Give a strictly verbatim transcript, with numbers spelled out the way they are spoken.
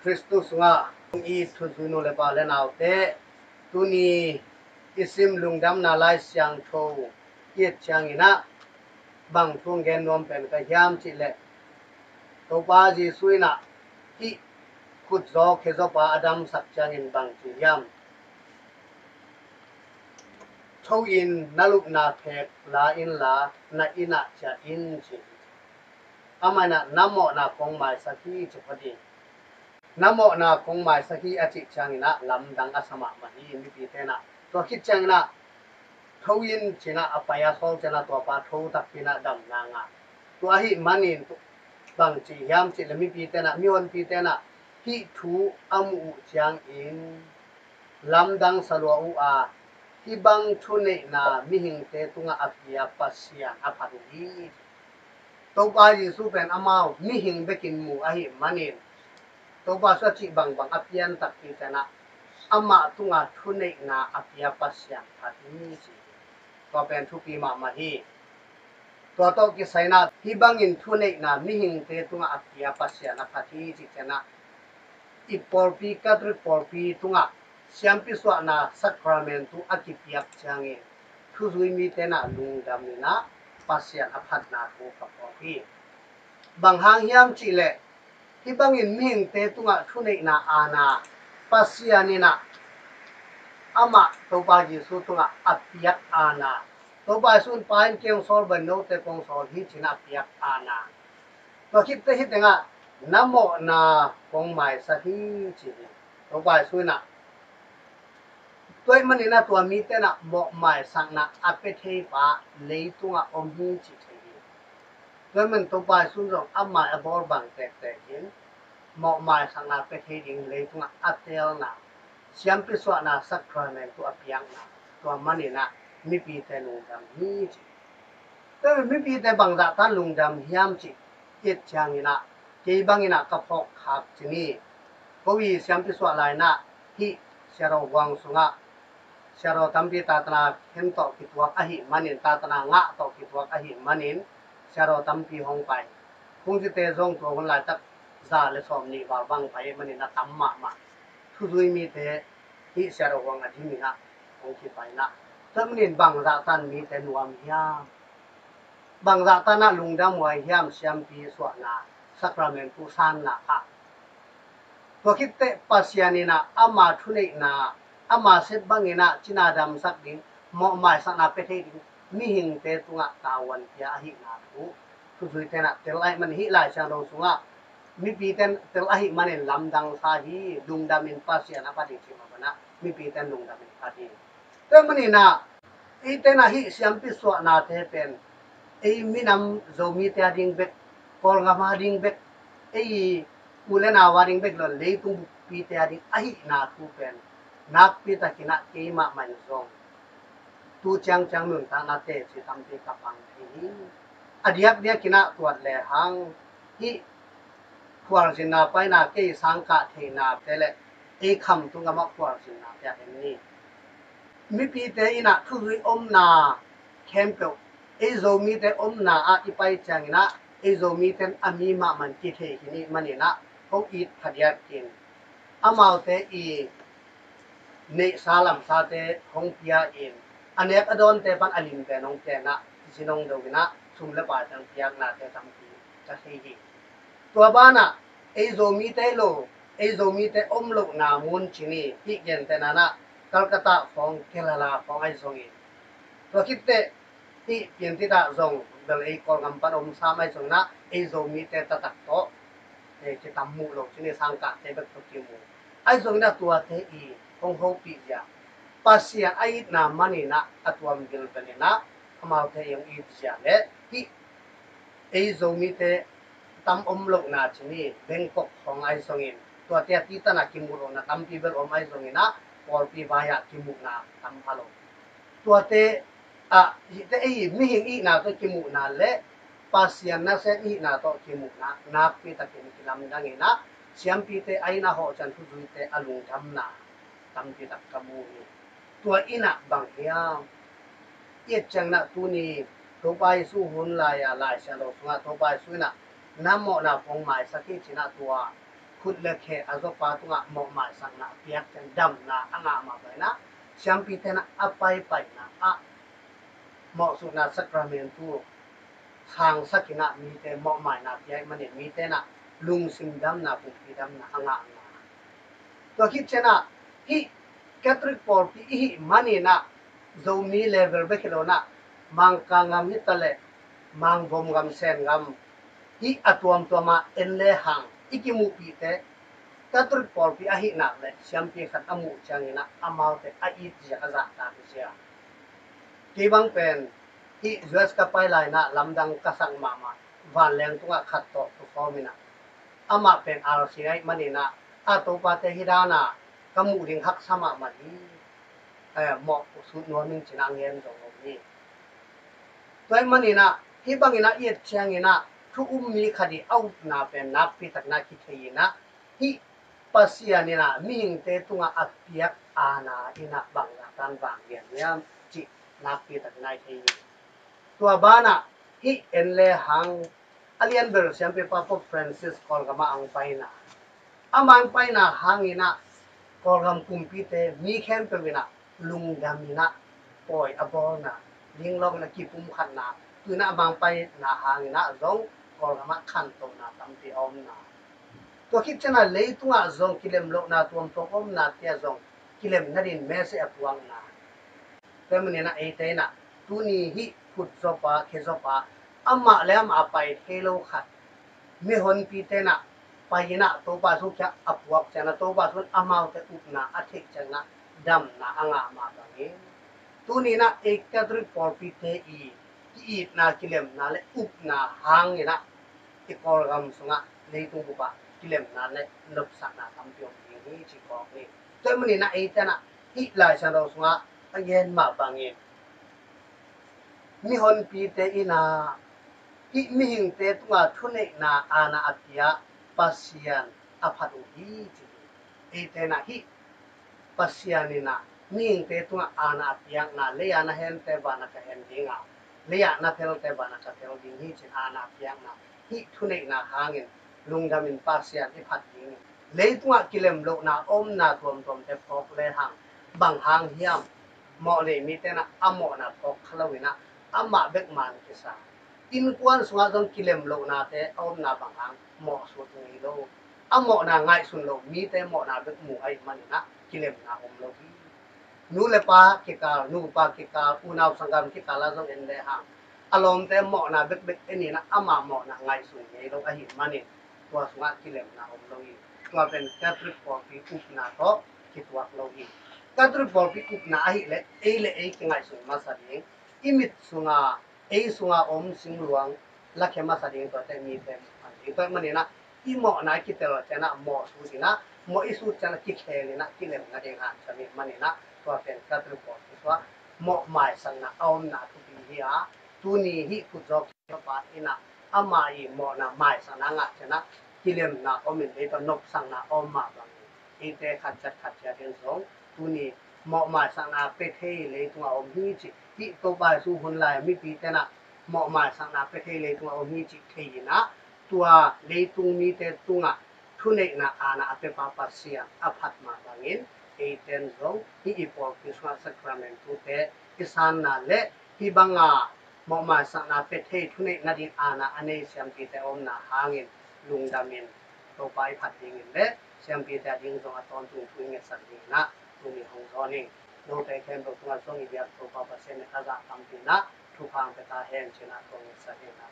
Khristu sungah hong it thuzui nu le pa le naute, tuni i sim lungdamna Lai Siangtho i et ciangin ah bang thu hong gen nuam pen ka hiam cih leh, Topa Jesu in ah hih khutzaw khezaw pa a damsak ciangin bang ci hiam? Tho in, na lupna phek la inla, na inn ah ciah in, ci hi. Amah in ah na mawhna kong maisak hi, ci phot hi. Na mawhna kong maisak hi a cih ciangin ah lamdang a sa mahmah hi, mipite in ah. Tua khit ciangin ah tho in ci-in ah a pai a, sawl ciangin ah tua pa tho takpi in ah damna ngah. Tua ahih manin bang ci hiam cih leh mipite in ah, mihonpite in ah hih thu a muh uh ciangin lamdang sa lua uh a, hih bang thuneihna mihingte tungah a pia Pasian a phat uh hi. Topa Jesu pen amau mihing bekin mu ahih manin, Topa Jesu a cih bangbang a pian takpi ciangin ah amah tungah thuneihna a pia Pasian phat hi, ci hi. Tua pen thupi mahmah hi. Tua tawh kisai in ah hih bangin thuneihna mihingte tungah a pia Pasian a phat hi, cih ciangin ah i pawlpi, Catholic pawlpi tungah siampi suahna sakramentu a kipiak ciangin thuzui mite in ah lungdam in ah Pasian a phatna thu ka phawk hi. Bang hang hiam cih leh, hih bangin mihingte tungah thuneihna aana Pasian in ah amah Topa Jesu tungah a piak aana, Topa Jesu in Pa in kei hong sawl bangin note kong sawl hi, ci-in ah a piak aana. Tua khit teh hih tengah na mawhna kong maisak hi, ci hi. Topa Jesu in ah, tua ahih manin ah tua mite in ah mawh maisakna a pia thei pa leitungah om hi, ci thei hi. Tua ahih manin Topa Jesu in zong amah a bawl bang tektek in mawh maisakna a pia thei ding leitungah a teelna, siampi suahna sakramentu a piakna, tua manin ah mipite lungdam hi, ci. Tua mipite bangzah tan lungdam hiam cih i et ciangin ah, kei bangin ah ka phawk khak ci ni. Ko i siampi suah lai-in ah hih Siadaw Huang sungah Siadaw tampi tatana khen tawh kituak ahih manin, tatana ngah tawh kituak ahih manin Siadaw tampi hong pai. Kungcite zong tua hun laitak za le sawmnih val bang pai ahih manin a tam mahmah. Thuzui mite hih Siadaw Huang a dim in ah hong kipai in ah, tua ahih manin bangzah tan mite nuam hiam? Bangzah tan ah lungdam huai hiam, siampi suahna sakramentu sanna kha? Tua khit teh Pasian in ah ama thuneihna, ama sep bangin ah cina damsak ding, mawh maisakna pia thei ding mihingte tungah tavuan pia ahihna thu thuzuite in ah tel ahih manin, hih Lai Siangtho sungah mipite in tel ahih manin lamdang sa hi, lungdam in Pasian a phat hi, ci mah bangin ah mipite in lungdam in phat hi. Tua ahih manin ah eite in ah hih siampi suahnate pen ei minam Zomite a ding bek, Kawlgam a ding bek, ei u le nau a ding bek lo, leitung buppite a ding ahihna thu pen nakpi takin ah keimah mah in zong tu ciangciang nuntakna teci tampi ka pang thei hi. A diakdiakin ah tuat lehang hih khualzinna paina, kei sangkah theihnate le ei khamtung gamah khualzinnate ah en ni. Mipite in ah thuzui omna khempeuh, ei Zomite omna ah i pai ciangin ah ei Zomite in a mi mahmah in kithei hi nih manin ah hong it phadiakin, amaute i neihsa lamsate hong pia in, a nek a dawnte pan a lim pen hong pia in ah, zin hong do in ah, sum le paite hong piaknate tampi ka thei hi. Tua banah ei Zomite lo, ei Zomite om lohna mun ci ni, hih gentehna in ah Calcutta khawng, Kerala khawng ahi zongin, tua khit teh hih piantit ah zong bel ei Kawlgam pan om sam ahi zongin ah ei Zomite taktak tawh, eh, kitam muh lo ci ni, sangkahte bek tawh kimu. Ahi zongin ah tuate i hong hopih zia, Pasian a itna manin ah a tuam bilbel in ah amaute i hong it zia le hih ei Zomite tam om lohna ci ni, Bangkok khawng ahi zongin, tuate a titan ah kimuh lohna tampi bel om ahi zongin ah pawlpi vai-ah kimuhna tam pha lo. Tuate ah hihte ei mihing ihna tawh kimuhna le Pasian nasem ihna tawh kimuhna nakpi takin kilamdang in ah, siampite a inn a hawh ciang thuzuite a lungdamna tampi tak ka mu hi. Tua in ah bang hiam? I et ciangin ah tuni Topa Jesu hun lai-a Lai Siangtho sungah Topa Jesu in ah na mawhna kong maisak hi ci-in ah tua khut le khe a zawpa tungah mawhmaisakna a piak ciang damna a ngah mah bangin ah, siampite in ah a paipaina ah mawhsutna sakramentu khangsak in ah mite mawhmaina piak manin mite in ah lungsim damna, pumpi damna a ngah mah. Tua khit ciangin ah hih Catholic pawlpi i hih manin ah Zomi level bek hi lo in ah Mangkang gam hi ta leh Mangvom gam, Sen gam, hih a tuamtuam ah en le hang i kimuhpihte Catholic pawlpi ahih nak leh siampi khat a muh ciangin ah amaute a it zia, a zahtak zia. Kei bang pen hih U S ka pai lai in ah lamdang ka sak mahmah, vanleng tungah khat tawh ka sawm in ah, amah pen R C ahih manin ah a topate hih dan a ka muh ding haksa mahmah hi. Eh, mawh sut nuam ing ci-in ah a ngen zong om hi. Tua ahih manin ah hih bangin ah i et ciangin ah thu um mi khat i a upna pen nakpi takin ah kithei in ah, hih Pasian in ah mihingte tungah a piak aana in ah bangzah tan vang lian hiam cih nakpi takin ah i thei hi. Tua banah hih en le hang a lianbel siampipa Pope Francis Kawlgam ah a hong paina, ama hong paina hangin ah Kawlgam kumpite mi khempeuh in ah lungdam in ah pawi a bawlna, linglawng in ah kipumkhatna, tu in ah ama hong paina hangin ah zong Kawlgam ah khantohna tampi a omna, tua khit ciangin ah leitungah zong kilem lohna tuamtuam omna, tua zong kilem nading message a puakna. Tua ahih manin ah eite in ah tuni hih khut zawpa, khe zawpa, amah le amah a pai thei lo khat, mihonpite in ah pai in ah Topa Jesu kiang a puak ciangin ah Topa Jesu in amaute upna a theih ciangin ah damna a ngah mah bangin, tuni in ah ei Catholic pawlpite i ki-itna, kilemna le upna hangin ah i Kawlgam sungah, leitung bup ah kilemna le nopsakna tampi om ding hi ci kawk ni. Tua ahih manin ah eite in ah hih Lai Siangtho sungah a gen mah bangin mihonpite in ah hih mihingte tungah thuneihna aana a pia Pasian a phat uh hi ci hi. Eite in ah hih Pasian in ah mihingte tungah aana a piakna, lei-a na hente vanah ka hen ding a, lei-a na thelte vanah ka thel ding hi ci-in aana a piakna, hih thuneihna hangin lungdam in Pasian i phat dingin, leitungah kilem lohna omna tuamtuamte phawk le hang, bang hang hiam, mawh nei mite in ah a mawhna phawk kha lo in ah amah bek man kisa, innkuan sungah zong kilem lohnate a omna bang hang, mawh sut ngei lo, a mawhna ngaihsun lo mite mawhna bek mu ahih manin ah kilemna om lo hi. Nu le pa kikal, nupa kikal, unau sanggam kikal ah zong en le hang, a lawmte mawhna bekbek en in ah ama mawhna ngaihsun ngei lo ahih manin tua sungah kilemna om lo hi. Tua pen Catholic pawlpi upna tawh kituak lo hi. Catholic pawlpi upna ahih leh ei le ei kingaihsun masa ding, i mit sunga, ei sunga om singluang lakhia masa ding, tuate mite mu pan ding. Tua ahih manin ah i mawhna i kitel ciangin ah mawh sut in ah, mawh i sut ciangin ah kikhel in ah kilem nading hanciam ahih manin ah tua pen Catholic pawlpi sungah mawh maisakna a omna thupi hi a, tuni hih khut zawpa in ah ama i mawhna maisakna ngah ciangin ah kilemna om in, leitung nopsakna a om mah bangin eite khat ciat khat ciat in zong tuni mawh maisakna pia thei leitungah om hi ci. Hih Topa Jesu hun lai mipite in ah mawh maisakna pia thei leitungah om hi cih thei in ah, tua leitung mite tungah thuneihna aana a piapa Pasian a phat mah bangin eite in zong hih i pawlpi sungah sakramentute i sanna le hih banga mawh maisakna pia thei, thuneih nading aana a nei siampite a omna hangin lungdam in Topa i phat dingin le siampite a ding zong a tawntung thu i ngetsak dingin ah tuni hong zawn ing. Note khempeuh tungah zong i biak Topa Pasian in a zah tampi in ah thupha hong pia ta hen ci-in ah thu hong ngetsak dingin ah